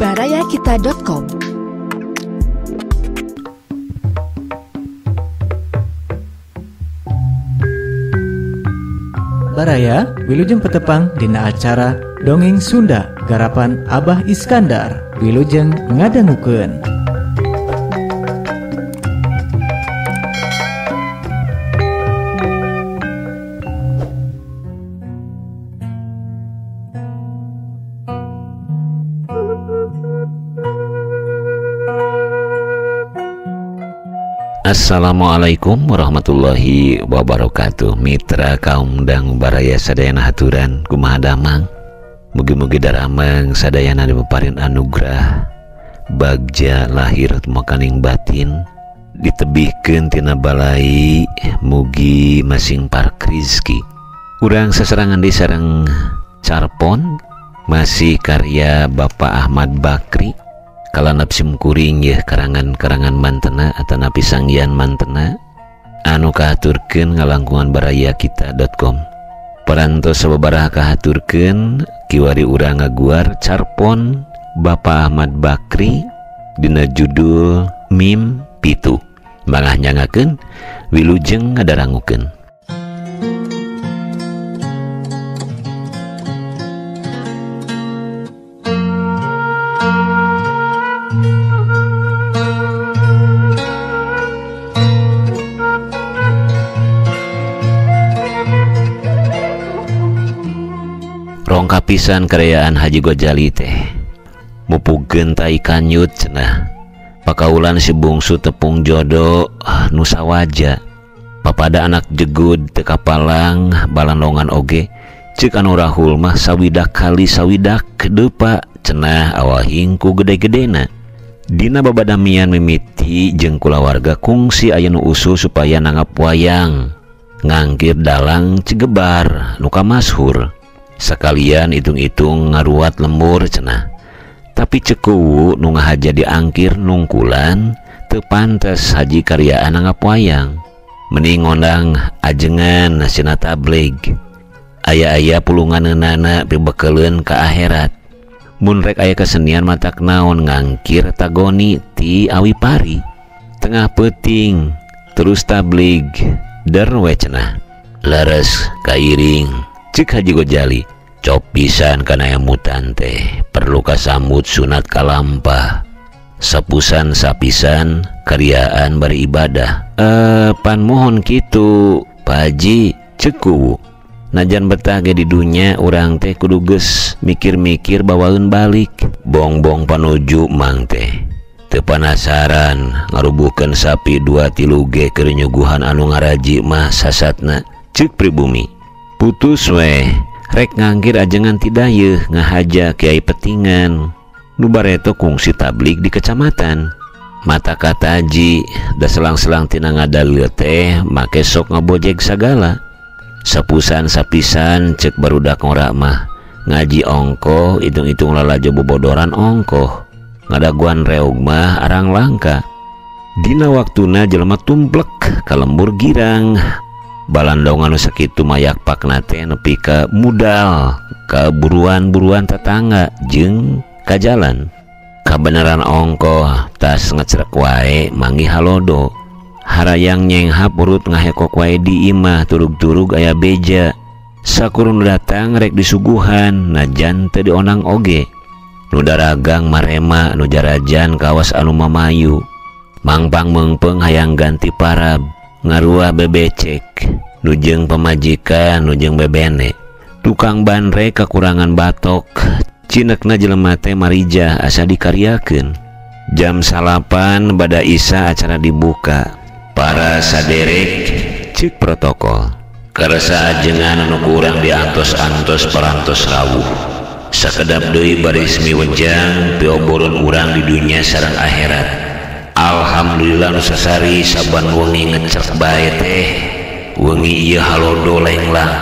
Barayakita.com. Baraya wilujeng petepang dina acara Dongeng Sunda garapan Abah Iskandar wilujeng ngadangukeun. Assalamualaikum warahmatullahi wabarakatuh. Mitra kaum dang baraya sadayana haturan kumaha damang. Mugi-mugi daramang sadayana dipaparin anugerah bagja lahir makaning batin, ditebihkeun tina balai, mugi masing parek rizki. Urang sasarangan di sareng carpon masih karya Bapak Ahmad Bakri. Kalanap simkuring yeuh karangan-karangan mantena atanapi sanggian mantena anu kahaturkeun ngalangkungan barayakita.com. Parantos sababaraha kahaturkeun kiwari urang ngaguar carpon Bapak Ahmad Bakri dina judul Mim Pitu. Mangah nyangakeun wilujeng ngadarangukeun. Rongkap pisan karyaan Haji Gojali teh mupugeun tai kanyut cenah. Pakaulan si bungsu tepung jodo nu sawaja. Papada anak jegud teu kapalang balandongan oge ceuk anu rahul mah sawidak kali sawidak depa cenah awahing ku gede-gedena. Dina babadamian mimiti jeung kulawarga kungsi aya nu usul supaya nanggap wayang ngangkir dalang Cigebar nu kamashur. Sekalian hitung-hitung ngaruat lembur cenah. Tapi cekuwu nu ngahaja diangkir nungkulan teu pantes haji karyaan nanggap wayang. Mending ngondang ajengan sina tablig. Aya-aya pulunganeunana pibekeleun ka akhirat. Mun rek aya kesenian matak naon ngangkir tagoni ti awi pari. Tengah peuting terus tablig der we cenah. Leres kairing cek Haji Gojali, cop pisan kana emutan teh perlu kasambut sunat kalampah sapusan sapisan karyaan bari ibadah. Pan mohon kitu Pak Haji cekuwu. Najan betah ge di dunya urang teh kudu geus mikir-mikir bawaeun balik. Bongbong panuju mang teh teu panasaran ngarubuhkeun sapi 2 3 ge keur nyuguhan anu ngaraji mah sasatna ceuk pribumi. Putus weh rek ngangkir ajengan tidayeuh ngahaja kiai petingan nu bareto kungsi tablig di kecamatan. Mata kataji da selang-selang tina ngadalil teh make sok ngabojeg sagala. Sapusan sapisan cek barudak ngora mah ngaji ongkoh hitung-hitung lalajo bobodoran ongkoh ngadaguan reog mah arang langka. Dina waktuna jelema tumplek ka lembur girang. Balandongan nu sakitu mayak pakna teh nepi ka mudal ka buruan-buruan tetangga jeung ka jalan. Kabeneran ongkoh tas ngecrek wae manggih halodo. Harayang nyenghap urut ngahekok wae di imah turug-turug aya beja. Sakur nu datang rek disuguhan najan teu dionang oge. Nu daragang marema nu jarajan kawas anu mamayu. Mangpang meungpeung hayang ganti parab. Ngaruah bebecek nu jeung pamajikan nu jeung bebene. Tukang banre kakurangan batok cinekna jelema teh marijah asa dikaryakeun. Jam 9 bada isa acara dibuka. Para saderek ceuk protokol karasa ajengan anu kurang diantos-antos parantos rawuh. Sakedap deui baris miwejang pioborun urang di dunya sareng akhirat. Alhamdulillah nu sasari saban wengi ngecek bae teh. Wengi ieu halodo lenglang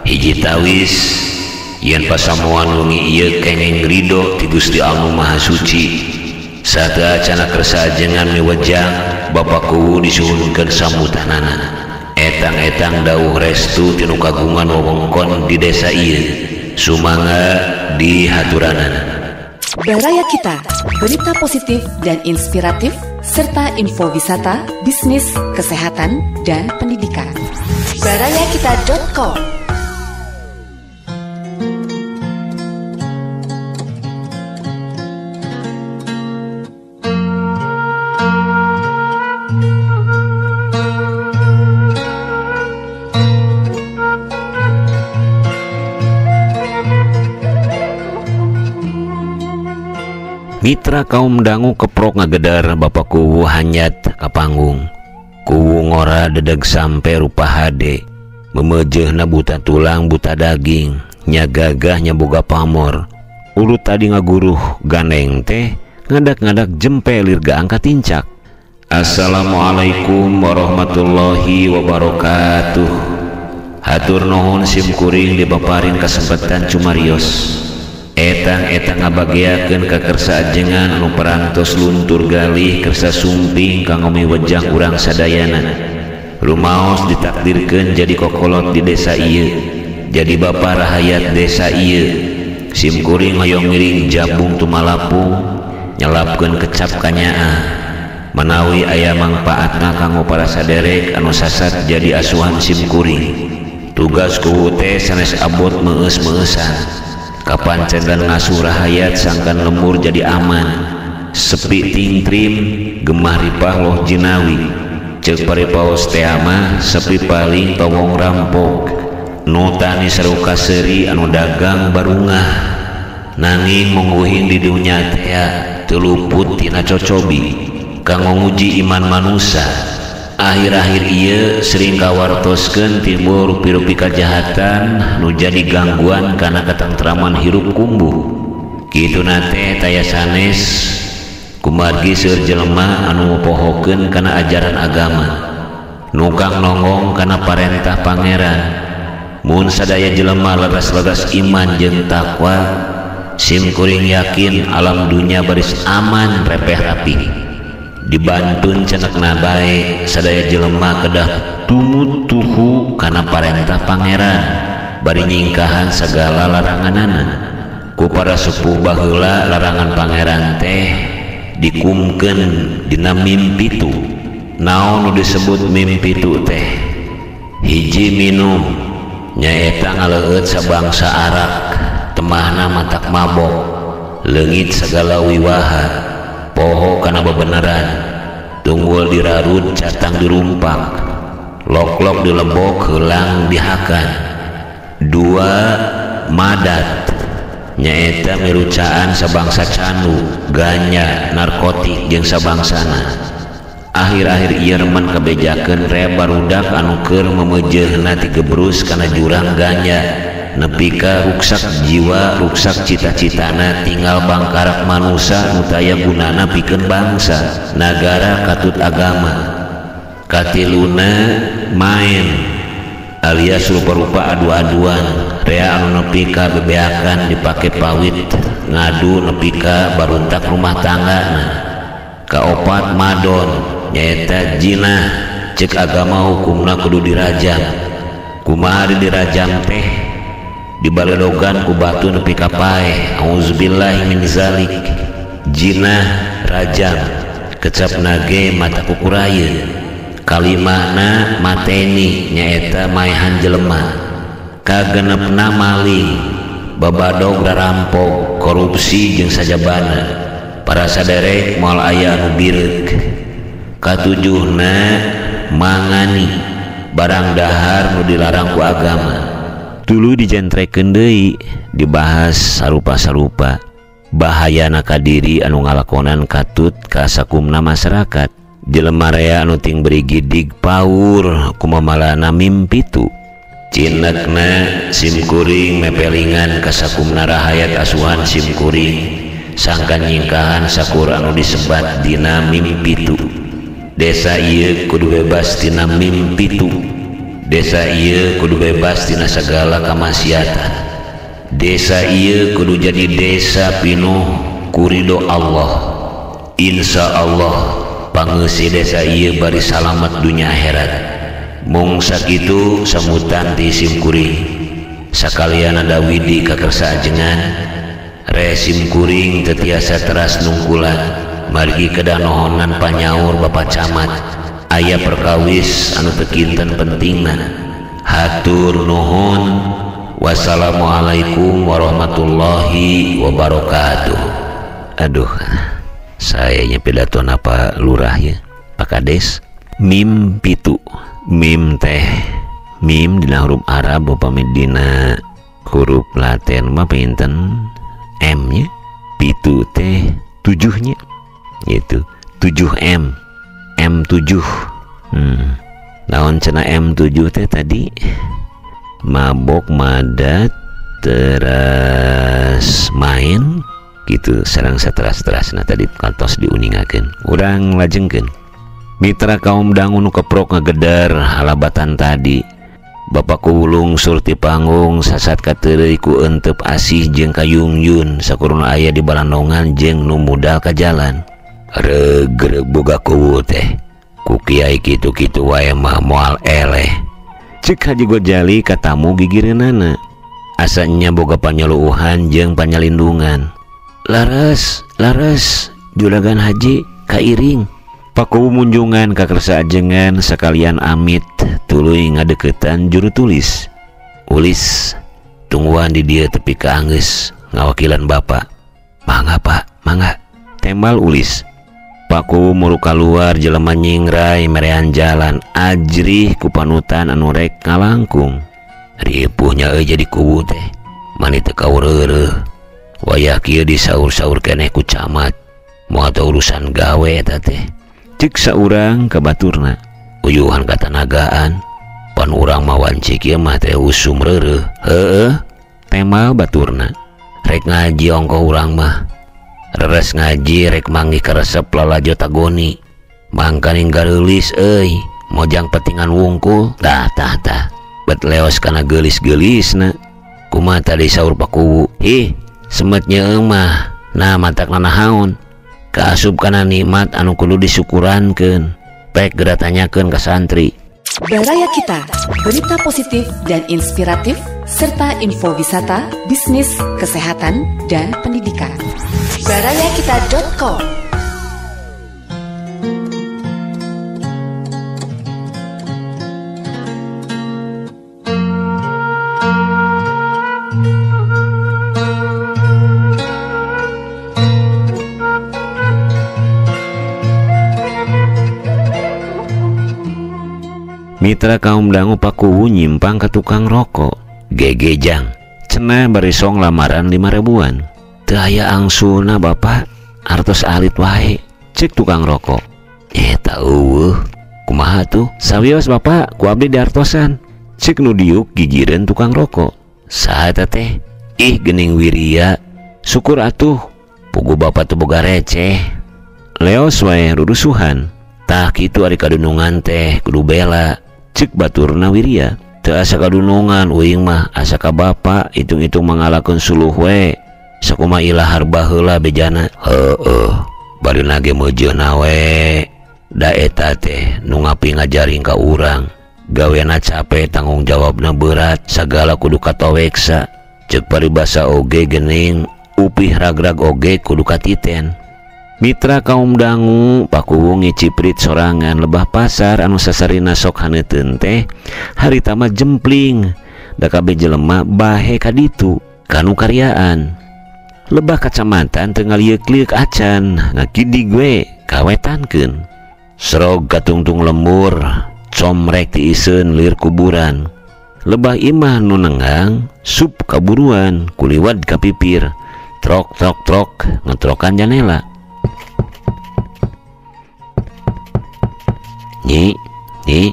hiji tawis yen pasamuan wengi ieu kenging ridho ti Gusti Anu Maha Suci. Sateuacanna kersa ajengan miwejang Bapak Kuwu disuhunkeun sambutanana. Etang-etang dawuh restu tinu kagungan wewengkon di desa ieu. Sumangga di haturanana. Baraya Kita, berita positif dan inspiratif, serta info wisata, bisnis, kesehatan, dan pendidikan. Barayakita.com. Mitra kaum dangu keprok ngagedar Bapak Kuwu hanyat ka panggung. Kuwu ngora dedeg sampe rupa hade. Memejehna buta tulang buta daging, nya gagah nya boga pamor. Urut tadi ngaguruh gandeng teh ngadak-ngadak jempe lir angkat tincak. Assalamualaikum warahmatullahi wabarakatuh. Hatur nuhun sim kuring dipaparin kesempatan cumarios. Etang-etang ngabagiakeun ka kersa ajengan anu parantos luntur galih kersa sumping kanggo miwejang urang sadayana. Rumaos ditakdirkeun jadi kokolot di desa ieu, jadi bapa rahayat desa ieu. Sim kuring hoyong ngiring jabung tumalapung nyelapkeun kecap kanyaah. Manawi aya mangpaatna kanggo para saderek anu sasat jadi asuhan sim kuring. Tugas kuwu teh sanes abot meus-meusan. Kapan cendan ngasuh rahayat sangkan lemur jadi aman, sepi tingtrim gemah ripah loh jinawi. Ceuk paripaos teh mah sepi paling towong rampok. Nu tani saruka seuri anu dagang barungah, nanging mungguhing di dunya teh teu luput tina cocobi kanggo nguji iman manusa. Akhir-akhir ieu sering kawartoskeun timbul rupi-rupi kajahatan nu jadi gangguan kana katentraman hirup kumbuh. Kituna teh taya sanes kumargi seueur jelema anu pohokeun kana ajaran agama, nukang nonggong kana parentah pangeran. Mun sadaya jelema leres-leres iman jeung takwa, sim kuring yakin alam dunya baris aman repeh rapi. Dibantun cenekna bae sadaya jelema kedah tumutuhu kana parentah pangeran bari nyingkahan segala laranganana. Ku para sepuh baheula larangan pangeran teh dikumkeun dina mimpitu. Naon nu disebut mimpitu teh? Hiji minum, nyaeta ngaleueut sabangsa arak, temahna matak mabok, leungit segala wiwaha, poho kana bebeneran, tunggul dirarud catang dirumpak, lok-lok dilebok heulang dihakan. Dua madat, nyaeta mirucaan sabangsa candu, ganja, narkotik jeung sabangsana. Akhir-akhir ieu remen kabejakeun rea barudak anu keur memejehna tigebrus kana jurang ganja, nepi ka ruksak jiwa, ruksak cita-citana, tinggal bangkarak manusa nu taya gunana pikeun bangsa, nagara katut agama. Katiluna main alias rupa-rupa adu-aduan, rea anu nepi ka bebeakan dipake pawit ngadu nepi ka baruntak rumah tanggana. Kaopat madon, nyaeta jinah, cek agama hukumna kudu dirajam. Kumaha dirajam teh? Dibaledogan ku batu nepi ka paeh. Auzubillahi min zalik. Jinah rajam, kecap nage mata kukurayeun. Kalimahna mateni, nyaeta maehan jelema. Kagenepna maling, babadog rarampok, korupsi jeung sajabana. Para saderek moal aya anu bireuk. Katujuhna mangani, barang dahar nu dilarang ku agama. Tuluy dijentrekeun deui, dibahas sarupa-sarupa bahayana kadiri anu ngalakonan katut ka sakumna masyarakat. Jelema rea anu ting berigidig paur kumamalana mimpitu. Cinekna sim kuring mepelingan ka sakumna rahayat asuhan sim kuring sangkan nyingkahan sakur anu disebat dina mimpitu. Desa ieu kudu bebas tina mimpitu. Desa ieu kudu bebas tina segala kamaksiatan. Desa ieu kudu jadi desa pinuh kurido Allah. Insya Allah pangeusi desa ieu bari salamet dunya akhirat. Mung sakitu sambutan ti sim kuring. Sakalian ada widi kakersa ajengan. Resi sim kuring teu tiasa teras nungkulan margi kedanohonan panyaur Bapak Camat aya perkawis anu teu kinten pentingna. Hatur nuhun. Wassalamualaikum warahmatullahi wabarakatuh. Aduh, sayanya pidato apa lurah ya, Pak Kades. Mim pitu, mim teh, mim dina huruf Arab upami dina huruf Latin mah pinten M nya, pitu teh tujuhnya, gitu, 7 M, M7. Naon cenah M7 teh tadi? Mabok, madat, teras main gitu, sareng sateras-teras. Nah tadi kantos diuningakeun, urang lajengkeun. Mitra kaum dangu nu keprok ngegedar halabatan tadi. Bapak kuwulung surti panggung sasat kateureuy ku entep asih jeung kayungyun sakurna aya di balandongan jeung nu mudal ka jalan. Reug-reug boga kuwu teh. Ku kiai kitu-kitu wae mah moal eleh. Cek Haji Gojali katamu gigireunana. Asanya boga panyaluuhan jeung panyalindungan. Laras, laras, juragan haji kairing. Pakuwu munjungan ka kersa ajengan sakalian amit tuluy ngadeukeutan juru tulis. Ulis tungguan di dieu tepi ka anggeus ngawakilan bapak. Mangga pak, mangga. Tembal ulis. Pakuwu muru kaluar jelema nyingrai merean jalan ajrih ku panutan anu rek ngalangkung. Ripuhnya euy jadi kuwu teh. Mani teu kaureureuh. Wayah kieu disaur-saur keneh ku camat. Moal teu urusan gawe eta teh. Cek saurang ka baturna. Uyuhan katanagaan. Pan urang mah wanci kieu mah teh usum reureuh. Heueuh. Temal baturna. Rek ngaji ongkoh urang mah. Reres ngaji rek manggih karesep lalajo tagoni. Mangkaning gareulis euy, mojang petingan wungkul. Tah tah tah. Bet leos kana geulis-geulisna. Kumaha tadi saur pakuwu? Ih, semet nyeung mah. Nah matakna nahaon? Kaasup kana nikmat anu kudu disyukurankeun. Pek geura tanyakeun ka santri. Baraya Kita, berita positif dan inspiratif serta info wisata, bisnis, kesehatan, dan pendidikan. Barayakita.com. Mitra kaum dangu pakuwu nyimpang ke tukang rokok. Gegejang cenah barisong lamaran 5 ribuan. Teu aya angsulna bapak, artos alit wae. Cek tukang rokok. Eta eueuh, kumaha tuh? Sawios bapak, ku abdi diartosan. Cek nu diuk gigireun tukang rokok. Saha eta teh? Ih geuning wiria. Syukur atuh, pugu bapak teu boga receh. Leos wae rurusuhan. Tah kitu ari kadunungan teh kudu bela. Cek baturna wiria. Teu asa kadunungan uing mah asa ka bapak hitung-hitung mangalakeun suluh we. Sakumaha ilahar baheula bejana. Heueuh, bari nage meujeuna we. Da eta teh nu ngapi ngajaring ka urang. Gawena cape, tanggung jawabna berat, sagala kudu katoweksa. Cek paribasa oge geuning upih ragrag oge kudu katiten. Mitra kaum dangu pakuwu ngiciprit sorangan lebah pasar anu sasarina sok haneuteun teh harita mah jempling da kabeh jelema bahe kaditu kanu karyaan. Lebah kacamatan teu ngalieuk-lieuk acan ngakidig we kawetankeun. Serog katungtung lembur comrek tiiseun lir kuburan. Lebah imah nu nenggang sup kaburuan kuliwat ka pipir. Trok trok trok ngetrokan janela. Nyi, nyi,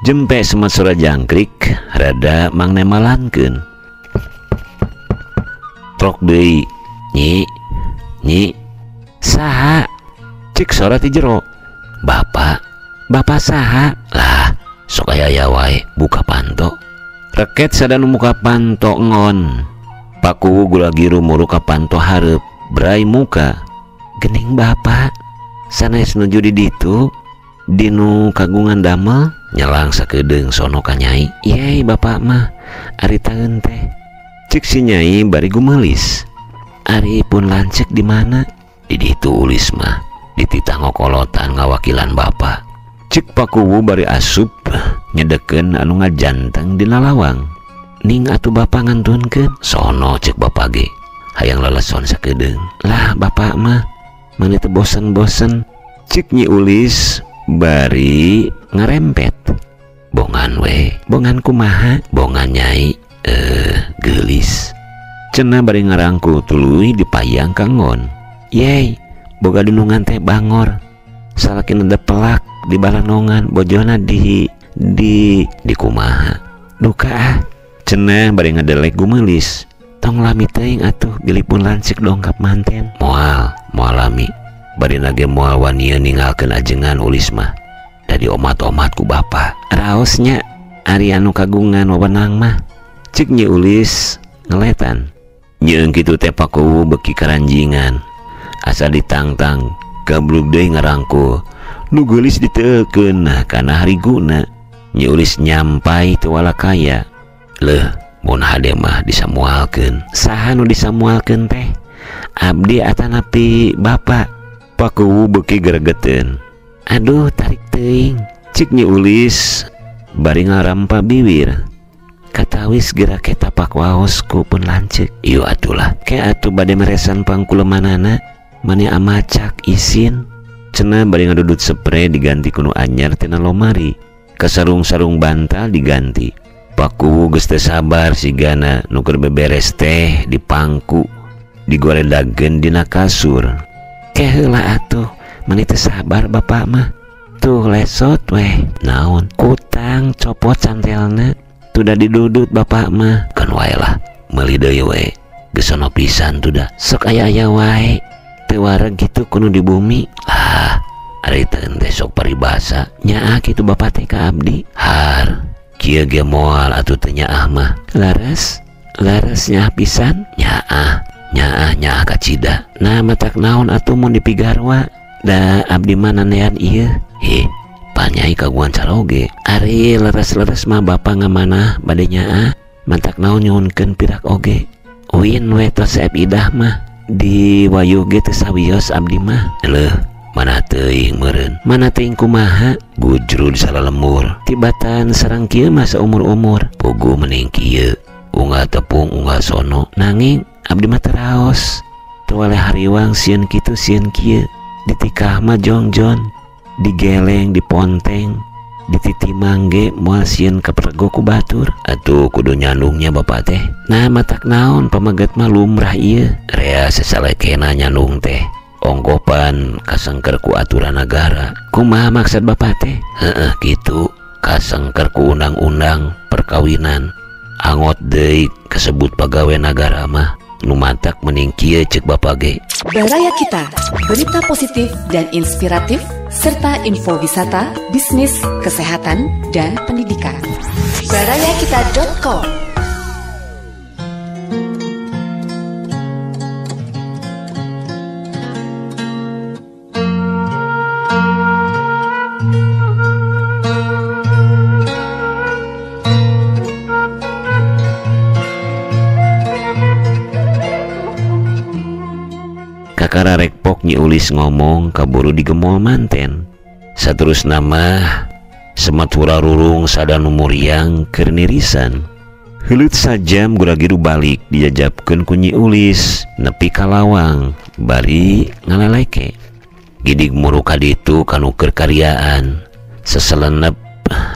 jempe semet sora jangkrik rada mangnemalankeun. Trok deui, nyi, nyi, saha? Cek sora ti jero. Bapak, bapak saha? Lah, sok aya wae buka panto. Reket sadan muka panto ngon. Pakuwu gulagiru muru ka panto hareup, brai muka. Gening bapak, sanes nuju di ditu. Dinu kagungan damel nyelang sakedeung sono ka nyai. Yey bapak mah ari taeun teh. Cek si nyai bari gumelis. Ari pun lanceuk di mana? Di ditu Ulis mah dititah ngokolotan ngawakilan bapa. Cek Pakuwu bari asup nyedekeun anu ngajanteng dina lawang. Ning atuh bapa ngantunkeun. Sono cek bapa ge hayang leleson sakedeung. Lah bapak mah mani teu bosen-bosen. Cek Nyi Ulis bari ngarempet. Bongan we, bongan kumaha? Bongan nyai geulis. Cenah bari ngarangkul tuluy dipayang kangon. Yey, boga dunungan teh bangor. Salakina pelak di balanongan bojona di kumaha? Duka ah. Cenah bari ngadelek gumeulis. Tong lami teuing atuh bilih pun lanceuk dongkap manten. Moal, moal lami. Bari nage moal wanieun ninggalkeun ajengan Ulis mah. Da diomat-omat ku bapa. Raosnya ari anu kagungan wewenang mah. Cek Nyi Ulis ngeletan. Nyeung kitu teh Pakuwu beki karanjingan. Asa ditangtang gablug deui ngarangkul. Nu geulis diteukeun kana hariguna. Nyi Ulis nyampai teu walakaya. Leuh, mun hade mah disamualkeun. Saha nu disamualkeun teh? Abdi atanapi bapa? Pakuwu beuki gregeteun. Aduh, tarik teuing. Cik Nyi Ulis bari ngarampa biwir. Katawis geura ke tapak waos ku pun lanceuk. Ieu atulah. Ke atuh bade meresan pangkulemanana mani amacak isin. Cenah bari ngadudut spray diganti ku nu anyar tina lomari. Kasarung-sarung bantal diganti. Pakuwu geus teu sabar sigana nu keur beberes teh dipangku digoledageun dina kasur. Ke heula atuh mani teu sabar bapak mah. Tuh lesot weh naon kutang copot cantelna tuh didudut bapak mah. Keun wae lah meuli deui we geus sono pisan tuh da sok aya-aya wae teu wareg kitu kudu di bumi. Ah ari teh sok paribasa nyaah kitu bapak teh ka abdi. Har kieu ge moal atuh teu nyaah mah. Laras laras nyaah pisan nyaah nyaah nyaah kacida. Nah matak naon atuh mun dipigarwa da abdi mah nanean ieu. Heh panyai kagungan caroge. Ari leres-leres mah bapa ngamanah bade nyaah matak naon nyuhunkeun pirak oge. Win we tos seep idah mah di wayuh ge teu sawios abdi mah. Leuh mana teuing meureun mana teuing kumaha gujrud salalemur tibatan sareng kieu mah saumur-umur puguh mending kieu unggal tepung unggal sono. Nanging abdi mah teu raos teu waleh hariwang sieun kitu sieun kieu ditikah mah jongjon digeleng diponteng dititimang ge moal sieun kapergo ku batur. Atuh kudu nyandungnya bapak teh. Nah matak naon pameget mah lumrah ieu rea sasalekena nyandung teh ongkopan kasengker ku aturan negara. Kumaha maksud bapak teh? Heeh kitu kasengker ku undang-undang perkawinan. Angot deui kasebut pagawe nagara mah nu matak mending kieu cek bapak ge. Baraya Kita, berita positif dan inspiratif serta info wisata, bisnis, kesehatan, dan pendidikan. Barayakita.com. Kakara rekpok Nyi Ulis ngomong kaburu digemol manten. Saterus nama sematura rurung sadanu muriang keur nirisan. Heuleut sajam guragiru balik dijajabkeun ku Nyi Ulis nepi ka lawang bari ngalaleke. Gidig muru ka ditu kanu keur karyaan seselenep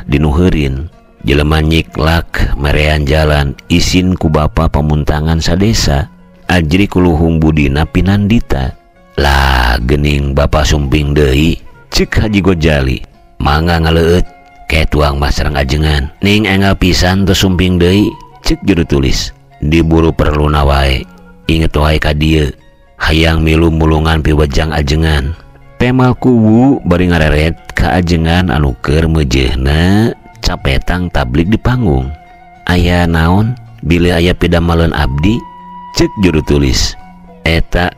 dinuheurin. Jelema nyiklak merean jalan isin ku bapa pamuntangan sadesa. Ajri kuluhung budina pinandita. Lah gening bapa sumping deui cek Haji Gojali. Mangga ngaleueut ke tuang mah sareng ajengan. Ning enggal pisan teu sumping deui cek juru tulis. Diburu perluna wae inget wae ka dieu hayang milu mulungan piwejang ajengan. Temal kuwu bari ngareret ka ajengan anu keur meujeuhna capetang tablik di panggung. Aya naon bilih aya pidamaleun abdi cek juru tulis. Eta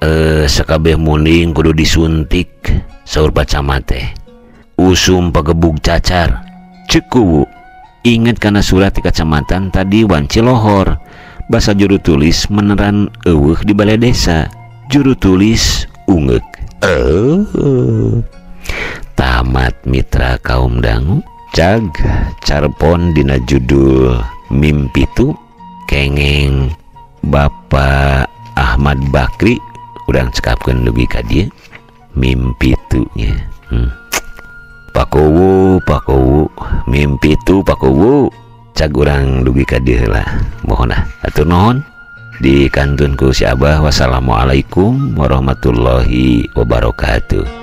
sakabeh munding kudu disuntik saur pacamat teh. Usum pagebug cacar cek kuwu. Inget kana surat di kacamatan tadi wanci lohor Basa juru tulis meneran eueuh di balai desa. Juru tulis ungeuk. Tamat mitra kaum dangu. Cag carpon dina judul Mimpitu kengeng Bapak Ahmad Bakri urang cekapkeun dugi ka dieu Mimpitu nya. Pakowu pakowu mimpitu pakowu cag urang dugi ka dieu heula. Mohon ah atur nuhun di kantun ku si Abah. Wassalamualaikum warahmatullahi wabarakatuh.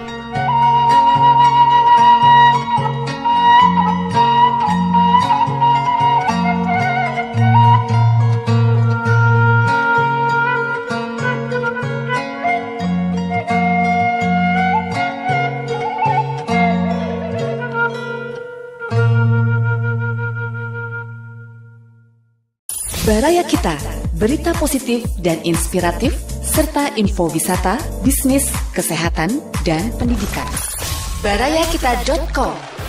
Baraya Kita, berita positif dan inspiratif, serta info wisata, bisnis, kesehatan, dan pendidikan. Barayakita.com.